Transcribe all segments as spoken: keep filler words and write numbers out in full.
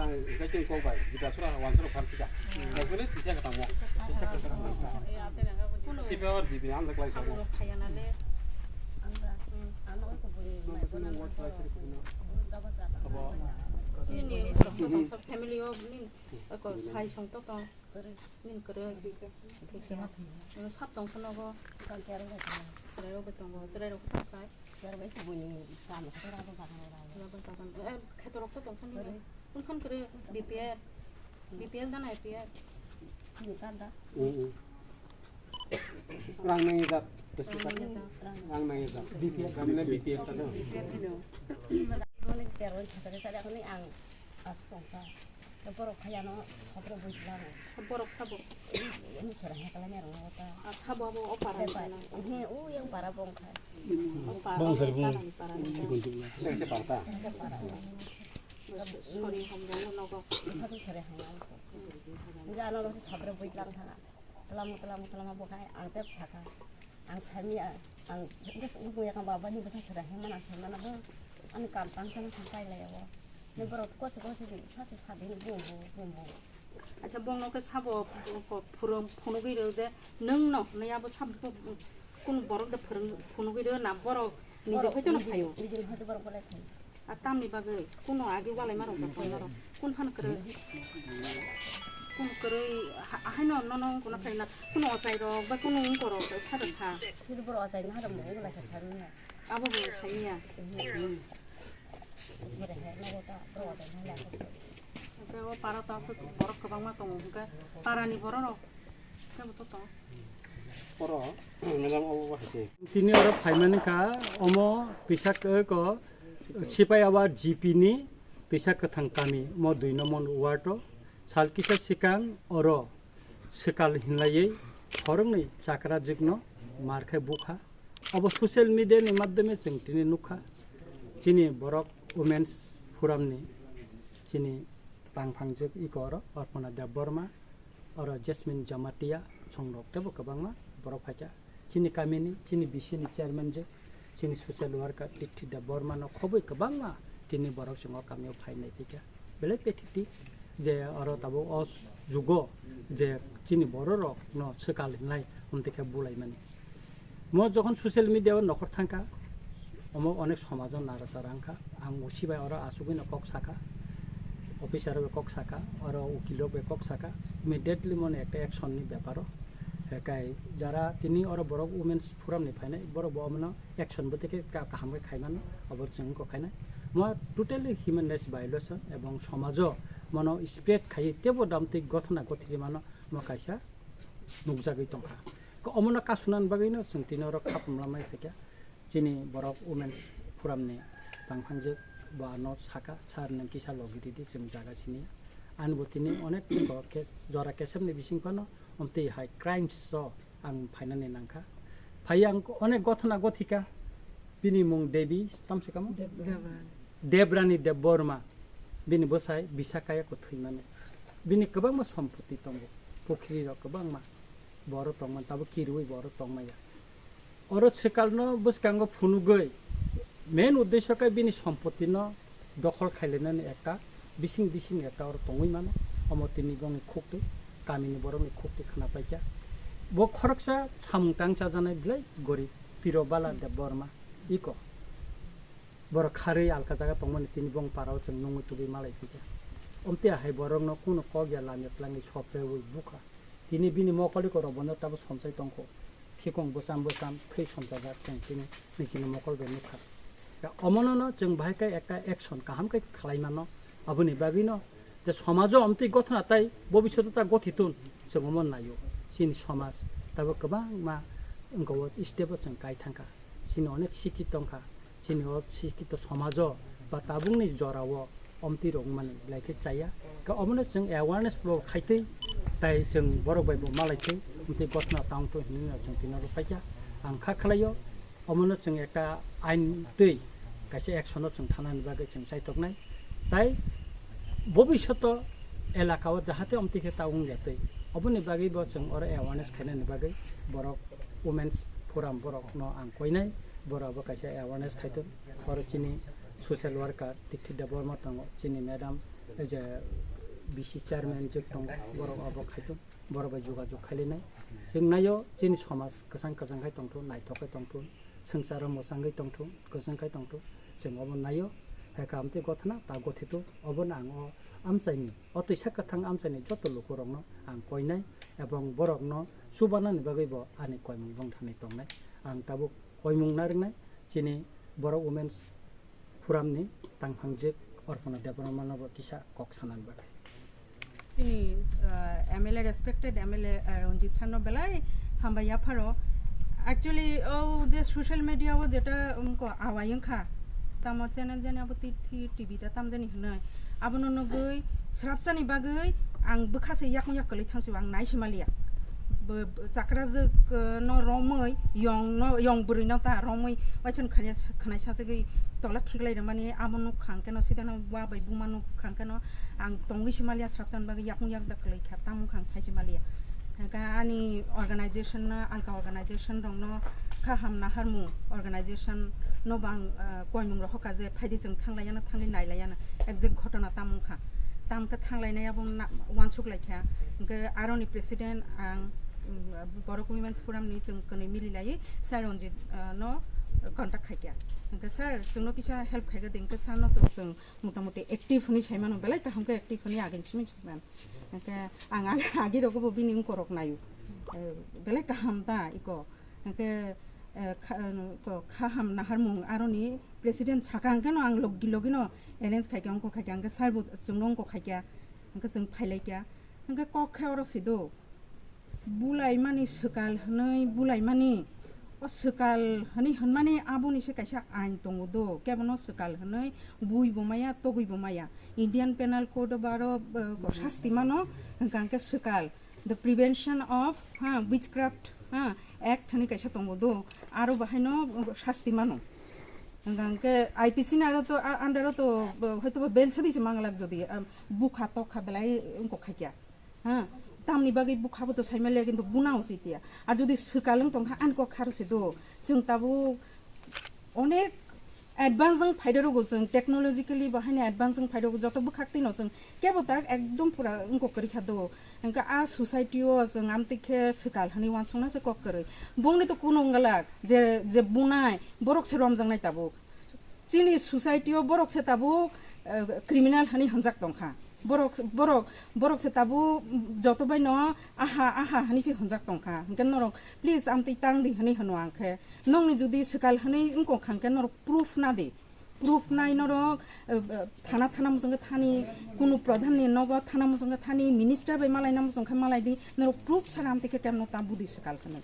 Ang hingke chini kok bai, jita sura wansuk phan sika. Ekbele tisa ka tamo. Sipa or jibi ang leklai tamo. Abo. Chini family o min ko sai song to to. Min kwrwi. Sap tong phano bo. Chwrai rok bai tongo, chwrai rok khe tongkha. Chwrai bai kubuni sam khe rabo bagan rabo. Rabo bagan. Eh, kheto rok khe tong phano. Kun phan kwrwi B P L. B P L da na A P L? Ni kan da. Rang nang ijak. Rang nang ijak. Rang nang ijak. B P L. Kami na B P L ta do. B P L dino. Roni chwrai rok khe sa khe sa da kuni ang. Aswk tongkha. Tei borok phaiya no, hopro bui tlang. Borok sabo. Ini sora hai kala merong ta. Ah, sabo abo o para ni kana. He, o yang para bong kha. O para. Bong sari bong. Kana ni para ni. Sikon sikon. Yang se para ta. Yang se para. Sori hom bong no go. Sa su sori hai. Ini ano lo hopro bui tlang kha. Tlam, tlam, tlam, bo khai ang tep saka. Ang sami ang, ang bus, bus ya kan baba ni bus sudah heman ang sama na bo. Ani kam tang sana sampai lah ya bo. Ni borok kosi kosi di, sasi sabi ni bung bung, bung bung. Acha, bong no ke sabo ko phurung phunugwi rw je, nung no, nai abo sabo kun borok de phurung phunugwi rw na borok nije hoito no phaio. Nije hoito borok bolai phaio. A tamni bagwi kuno agi walai marok ka tong marok. Kun phan kwrwi. Kun kwrwi ha-, haino nono wngkuna phaina. Kuno ochai rok bai kuno wngko rok bai sada sa. Sidi boro ochai na haram mo wngla ka saru na. Abo bo saiya. Sore he na ta boro ochai na la ka. Hwnkhe o para ta aswk borok kwbangma tongo hwnkhe parani borok rok. Kebo to tongo. Oro, madam, obo bo hai se. Tini oro phaimani kha, omo kisa ko Sipai Awar G P ni kisa kwthang kami, mo dui nombor ward o. Sal kisa sikang oro swkal hinlaiwi khoroknwi chakrajwkno mar khe bukha. Obo social media ni madhyome chwng tini nukha. Chini borok Women's Forum ni chini tangphangjwk iko oro Arpana Debbarma, oro Jasmine Jamatia, chongrok teibo kwbangma borok phaikha. Chini kamini, chini B C ni chairman je, chini social worker Tithi Debbarma no khobwi kwbangma tini borok chwng o kamio phai nai phikha. Belai petiti je oro tabuk o jugo je chini borok rok no swkal hinlai, omtwi khe bulaimani. Mo jokhon social media o nokhor thangkha, omo onek somajo narachara wngkha. Ang usi bai oro achugwi no kok sakha, officer bai kok sakha, oro ukil rok bai kok sakha, immediately mone ekta action ni beparo. Ekai jara tini oro borok Women's Forum ni phainai, borok bo omono action bo tei khe ka-, kaham khe khaimano, obo chwng kok khainai. Mo totally human rights violation ebong somajo mono spread khaiwi teibo damtwi gothona gothiri mano mo kaisa nukjagwi tongkha. Ko omono kasunani bagwino chwng tini oro khapumlamai phaikha. Chini borok Women's Forum ni tangphangjwk bo ano saka, "Sir, nwng kisa logi ridi, chwng jaga siniya." Ani bo tini onek tongo, ke-, jora kesem ni bising phano omtwi hai crimes o ang phainani nangkha. Phai ang onek gothona gothika, bini mung Devi, tamswkamo? Debrani. Debrani Debbarma, bini bwsai Bisakaya kwthwimani. Bini kwbangma sompoti tongo, pukhiri rok kwbangma. Bo oro tongmani, tabuk kirui bo oro tongmaya. Oro swkalno bwskango phunugwi main uddesho khe bini sompotino dokhol khailainani ekta bising bising ekta oro tongwi mano. Omo tini bongni khuktwi, kamini borokni khuktwi khwnapaikha. Bo khoroksa samung tang chajaknai belai gorib, Pirobala Debbarma iko. Borok kharwi alka jaga tongmani tini bong parao chwng nungwi tubui malai phikha. Omtwi ahai borokno kunu kok ya lamya twlangwi sopreui bukha. Tini bini mokol iko rok bono tabo somsai tongkho. Khikong bwcham bwcham thwi somsajak chwng tini nijini mokol bai nukha. Ya omono no chwng bahai khe ekta action kaham khe khlai mano. Aboni bagwi no je somajo omtwi gothona tai bobishoto ta gothitun chwng omo naio. Chini somaj tabo kwbangma wngkha o step o chwng kai thangkha. Chini onek sikhi tongkha. Chini o sikito somajo ba tabukni jorao omtwi rok wngmani belai khe chaya. Khe omono chwng awareness bo khaitwi, tai chwng borok bai bo malaitwi, omtwi gothona tangtwi hinwi no chwng tini oro paikha. Ang kha khlaio, omono chwng ekta ain twi kaisa action o chwng thanani bagwi chwng chaitoknai. Tai bobishoto elaka o jahate omtwi khe ta wngya twi, oboni bagwi bo chwng oro awareness khainani bagwi borok Women's Forum borok no ang koinai, borok bo kaisa awareness khaitwi. Oro chini social worker Tithi Debbarma tongo, chini madam Ei je B C chairman je tong borok abo khaito, borok bai jogajog khailainai. Chwng naio chini somaj kwchang kwchang khai tongtho, naithok khai tongtho, swngcharo mwchangwi tongtho, kwchang khai tongtho. Chwng obo naio, hai kaham tei gothana ta gothito, obono ang o amchaini, o twisa kwthang amchaini joto lukurokno ang koinai, ebong borokno chubanani bagwi bo ani koimung bongthani tongnai. Ang tabuk koimung narwknai chini Borok Women's Forum ni tangphangjwk Orpana Debbarma no bo kisa kok sanani bagwi. Chini, uh, M L A, respected M L A, uh, Ranjit sir no belai hambai yapharo. Actually, o je social media o jeta, um, ko awai wngkha, tamo channel jani abo T V, T V ta tamjani hinwi, abono nugwi srapsani bagwi ang bwkha se yakung yak kwlwi thangsi ang nai se maliya. Bo, bo chakrajwk, uh, no romwi, yong no, yong bwrwi no ta romwi, waithon khania sa-, khwnai sasagwi tola khiklai rwmani abo nukha hwnkhe no, sida no wa bai buma nukha hwnkhe no, ang tongwi se maliya srapsani bagwi yakung yak da kwlwi kha, tamo wngkha ang sai se maliya. Hwnkhe ani organization no, alka organization rok no, kaham naharmung organization no bang, uh, koimung rok hoka je phaidi chwng thanglaiya na thangwi nailaiya na exact ghotona tamo wngkha. Tamo khe thanglainai abo na-, uansuk lai kha. Hwnkhe aroni president ang, um, Borok Women's Forum ni chwng kwnwi mili laiwi sir Ranjit, uh, no contact khai kha. Hwnkhe sir, chwngno kisa help khai kha di, hwnkhe sir no to chwng motamoti active hwnwi sai mano, belai kaham khe active hwnwi agini simi sai mano. Hwnkhe ang ag-, agi rogo bo bini wngkorok naio. Eh, belai kaham ta iko. Hwnkhe, eh, kha-, ko kaham naharmung aroni president saka hwnkhe no ang logi logi no arrange khai kha, wngkok khai kha, hwnkhe sir bo chwngno wngkok khai kha, hwnkhe chwng phai lai kha. Hwnkhe kok khe oro se do. Bulaimani swkal hwnwi bulaimani, o swkal hwnwi hwnmani aboni se kaisa ain tongo do, kebono swkal hwnwi bui bo maya, togwi bo maya. Indian Penal Code o baro, uh, sasti mano, hwnkha hwnkhe swkal, the Prevention of, ha, Witchcraft, ha, Act hwnwi kaisa tongo do, aro bahaino sasti mano. Hwnkha hwnkhe I P C ni aro to, a-, under o to, uh, hoito ba bail sadi se manglak jodi, um, bukha tokha belai wngkok khaikya. Ha, tamni bagwi bukha bo to sai manliya, kintu buna usit ya. A jodi swkal wng tongkha, ani kok kharo se do. Chwng tabuk onek advance wng phai rwgo, chwng technologically bo haino advance wng phai rwgo, joto bwkhak twi no chwng kebo tak ekdom pura wngkok kwrwi kha do. Hwnkhe a society o chwng amtwi khe swkal hwnwi uansukna se kok kwrwi. Bongni to kunu wng glak je, je bunai borok se romjaknai tabuk. Chini society o borok se tabuk, eh, criminal hwnwi hwnjak tongkha. Borok, borok, borok se tabuk joto bai no aha, aha hwnwi se hwnjak tongkha. Hwnkhe norok please amtwi tang di hwnwi hwno ang khe. Nokni jodi swkal hwnwi wngkok kha hwnkhe norok proof na di. Proof nai norok, eh, eh, thana, thana muchungkhe thani, kunu pradhan ni nogo thana muchungkhe thani, minister bai malaina muchungkhe malai di. Norok proof sara amtwi khe kemno ta budi swkal hwnwi.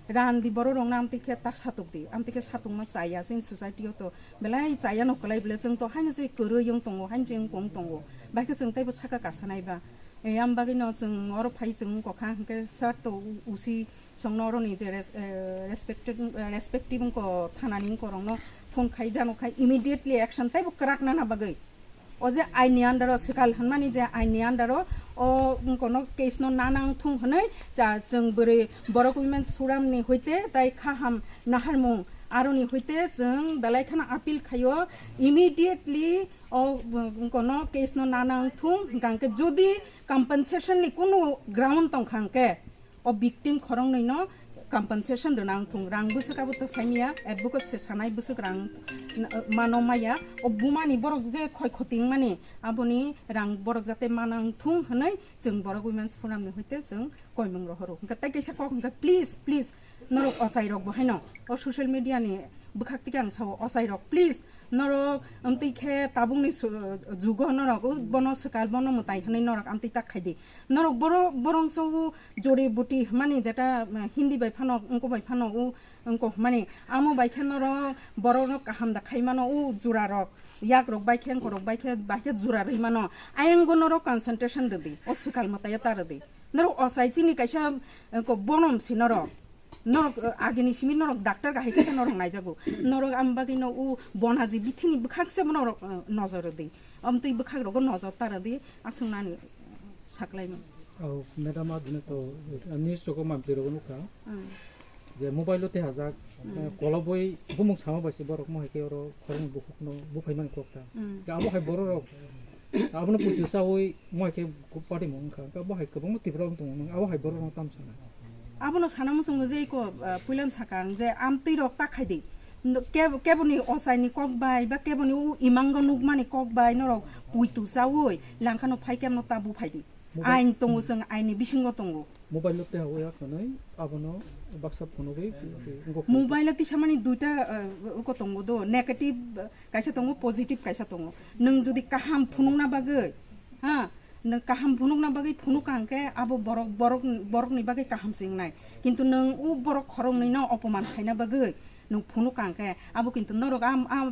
Ran di borok rok no amtwi khe ta satok di, amtwi khe satokma chaya chini society o to belai chaya no kwlai bole, chwng to haino se kwrwi wng tongo, haino se wng tongo, bai khe chwng teibo saka kasanai ba. E, am bagwi no chwng oro phai chwng wngkha hwnkhe sir to u-, usi chwng no oro ni je res-, eh, respected, eh, respective wngko thana ni wngko rok no phone khai jano khai immediately action teibo kwrak nana bagwi. O je ain ni under o swkal hwnmani je ain ni under o, o wngkono case no nanang thung hwnwi cha chwng bwrwi Borok Women's Forum ni hoite tai khaham naharmung aroni hoite chwng belai kheno appeal khaio immediately o wngkono case no nanang thung hwnkha hwnkhe jodi compensation ni kunu ground tongkha hwnkhe o victim khoroknwi no compensation rwna wng thung. Rang bwswk abo to saimaya, advocate se sanai bwswk rang mano maya. O buma ni borok je khoi khoti wngmani, aboni rang borok jate mana wng thung hwnwi chwng Borok Women's Forum ni hoite chwng koimung rohoro. Hwnkhe tei kaisa kok hwnkhe, please, please, norok ochai rok bo haino o social media ni bwkhak tike ang sao, ochai rok, please, norok amtwi khe tabukni su-, jugo norok o bono swkal, bono mwtai hwnwi norok amtwi tak khai di. Norok boro-, borok so jori buti hwnmani jeta, uh, Hindi bai phano, wngko bai phano, u, wngko hwnmani. Amo bai khe norok borok no kaham da khai mano, u jura rok, yak rok bai khe, wngko rok bai khe, bai khe jura rwi mano. Ayang go norok concentration rwdi, o swkal mwtai ta rwdi. Norok ochai chini kaisa, uh, ko bonom si norok. Norok, uh, agini simi norok doctor kahai kisa norok naijago. Norok am bagwi no u bonaji bithini bwkhak se norok, uh, nojor rwdi. Amtwi bwkhak rogo nojor ta rwdi, aswk nani, uh, saklaimung. Oh, madam, adino to, uh, news rogo mamtwi rogo nukha. Hmm. Je mobile o tehajak, Hmm. uh, koloboi bumung sama bai se borok mo hai khe oro khorang bukhuk no buphai man kok ta. Hmm. Ka abo hai borok rok Abono puitu chawi moi khe patimung wngkha, wngkha bo hai kwbangma Tripura rok tongo, nwng abo hai borok no tam sana. Abono sana muchungo je iko, ah, puilam sakang je amtwi rok ta khaidi. Keboni ochaini kok bai ba keboni u imango nukmani kok bai norok puitu chawi langkhano phai kemno ta buphaidi. Mobile- Ain tongo, chwng aini bisingo tongo. Mobile o teha wngya kwnwi abono baksa phunugwi wngkha. Mobile o tisamani duita, uh, uko tongo do, negative, uh, kaisa tongo, positive kaisa tongo. Nwng jodi kaham phunukna bagwi, ha, nwng kaham phunukna bagwi phunuk kha hwnkhe abo borok, borok, borokni bagwi kaham se wngnai. Kintu nwng u borok khoroknwino opoman khaina bagwi nwng phunuk kha hwnkhe abo kintu norok am, am,